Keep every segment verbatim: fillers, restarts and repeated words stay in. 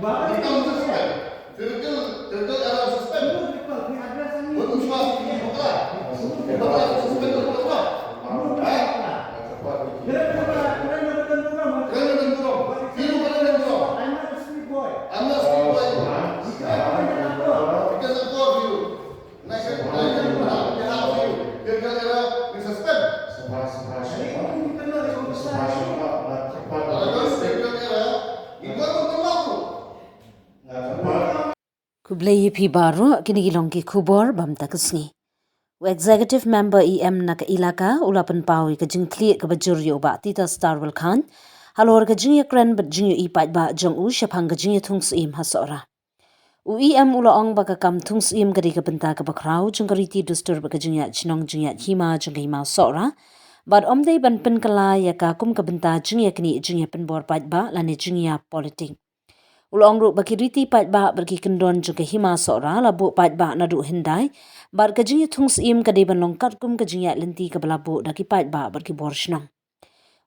Bukan suspend. Clerical, clerical error suspend. Bukan suspend. Bukan suspend. Keren dan burung. Biru keren dan burung. I'm not a street boy. I'm not a street boy. Because of God, you. Khublei ïa phi baroh, kine ki long ki khubor bam ta ka sngi. U Executive Member E M na ka Elaka u la pynpaw ïa ka jingthylliej kaba jur ïa u Bah Tita Starwell Chyne halor ka jingïakren bad jingïohi paidbah jong u shaphang ka jingïathung syiem ha Sohra. U E M u la ong ba ka kam thung syiem ka dei ka bynta kaba khraw jong ka riti dustur bad ka jingïaid shnong jingïaid hima jong ka hima Sohra, bad ym dei ban pynkylla ïa ka kum ka bynta jingïaknieh jingïapynbor paidbah lane jingïapolitik. U la ong ruh ba ki riti paidbah bad ki kyndon jong ka hima Sohra la buh paidbah naduh hyndai, bad ka jingïathung syiem ka dei ban long katkum ka jingïaid lynti kaba la buh da ki paidbah bad ki bor shnong.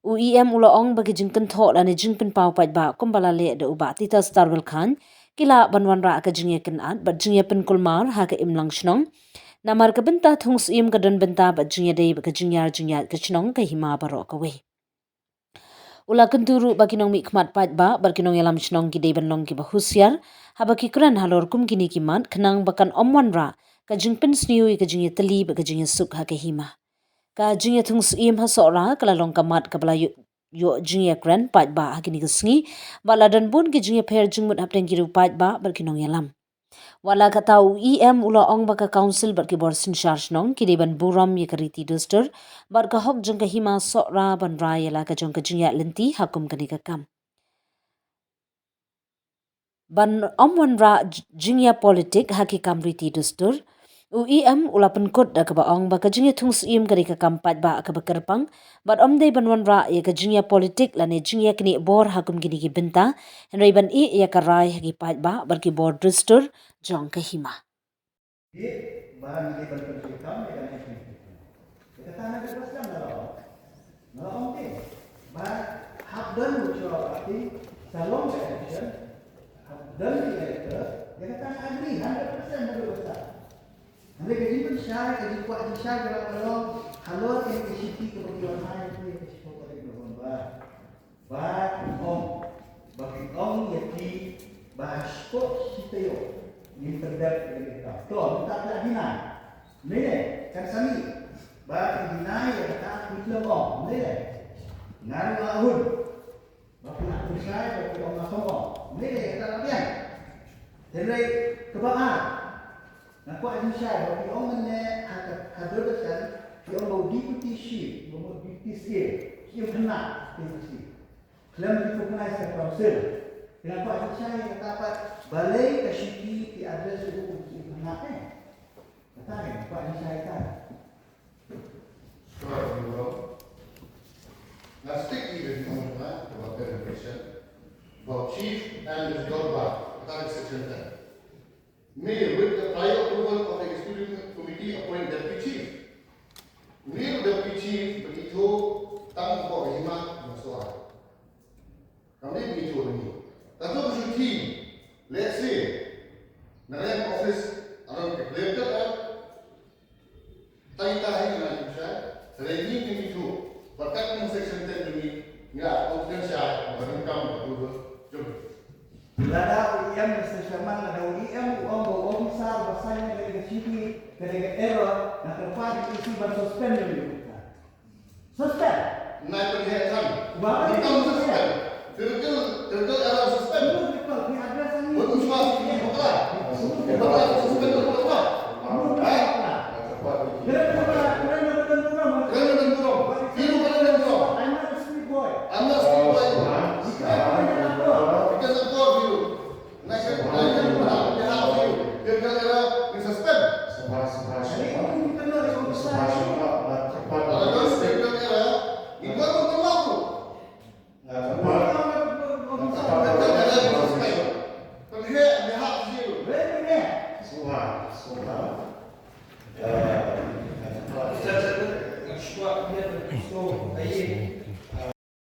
U E M u la ong ba ki jingkynthoh lane jingpynpaw paidbah kumba la leh da u Bah Tita Starwell Chyne ki lah ban wanrah ka jingïakynad bad jingïapynkulmar ha ka imlang shnong. Namar ka bynta thung syiem ka don bynta bad jingïadei bad ka jingïar jingïaid ka shnong ka hima baroh kawei. U la kyntu ruh ba ki nongmihkhmat paidbah bad ki nongïalam shnong ki dei ban long kiba husiar haba ki kren halor kum kine ki mat khnang ba kan ym wanrah ka jingpynsniew ïa ka jingïatylli bad ka jingïasuk ha ka hima. Ka jingïathung syiem ha Sohra ka la long ka mat kaba la ïoh, ïoh jingïakren paidbah ha kine ki sngi, bad la don bun ki jingïapher jingmut hapdeng ki riew paidbah bad ki nongïalam. Wat la katta, u E M u la ong ba ka council bad ki bor synshar shnong ki dei ban burom ïa ka riti dustur bad ka hok jong ka hima Sohra ban rai ïa la ka jong ka jingïaid lynti ha kum kane ka kam. Ban ym wanrah j-, jingïapolitik ha ki kam riti dustur. U E M u la pynkut da kaba ong ba ka jingïathung syiem ka dei ka kam paidbah kaba kyrpang, bad ym dei ban wanrah ïa ka jingïapolitik lane jingïaknieh bor ha kum kine ki bynta, hynrei ban ïeh ïa ka rai ha ki paidbah bad ki bor dustur jong ka hima. Dei ba ngi dei ban pyntrei kam ïa kane ka jingpyntrei kam. Ïa kata nga dei ban sdang nga la ong. Nga la ong te ba hap don mutual acting, sa long ka election, hap don ki elector, ïa kata nga agree hundred percent nga dei ban sdang. Hynrei ka jingpynshai, ka jingkwah jingshai ka la ka long halor kane ka shithi kaba ki wan ai ïa ka shiphew tarik November. Ba ki ong, ba ki ong ïa ki ba ha shapoh shi taïew ngin pyndep ïa ka kam. To, mynta phi la deny. Mynne kan sa mih ba phi deny ïa kata, phi khlem ong. Mynne nga ruh nga hun ba phi la pynshai ba phi ong nga khlem ong. Mynne kata la biang. Hynrei kaba ar, nga kwah jingshai ba phi ong mynne ha ka, ha Doordarshan phi ong ba u deputy chief, ba u deputy chief, chief khynnah, deputy chief. Khlem recognize ka council. Te nga kwah jingshai kata pat, balei ka shithi ki address ruh u chief khynnah, eh. Kata, eh, nga kwah jingshai kata. Sure, you know. Nga stick ïa ka jingmut kata, kaba clarification. Ba u chief and his dorbar, kata ka section ten. May, with the prior approval of the executive committee, appoint deputy chief. May the deputy chief ba ithuh tang hapoh ka hima jong Sohra. Kam dei ba ithuh ngi. Tang ïoh ka shuti, let's say, na rank office, around ka clerical, tang ita hi nga ïoh shai, hynrei ngi ngim ithuh. Bad katkum section ten jong ngi, ngi la ong kan shai, ba ngim kam approval jong ngi. Lada u E M, Mister Chairman, lada u E M u ong ba u officer ba sign ïa ka shithi ka dei ka error, nga kyrpad ïa u E C ban suspend ïa u. Suspend. Nai pynheh than. Ba ka dei suspend. Clerical, clerical error suspend. Bukan suspend, bukan. Bukan suspend, bukan. Hai. Keren dan burung. Biru keren dan burung. I'm not a street boy. I'm not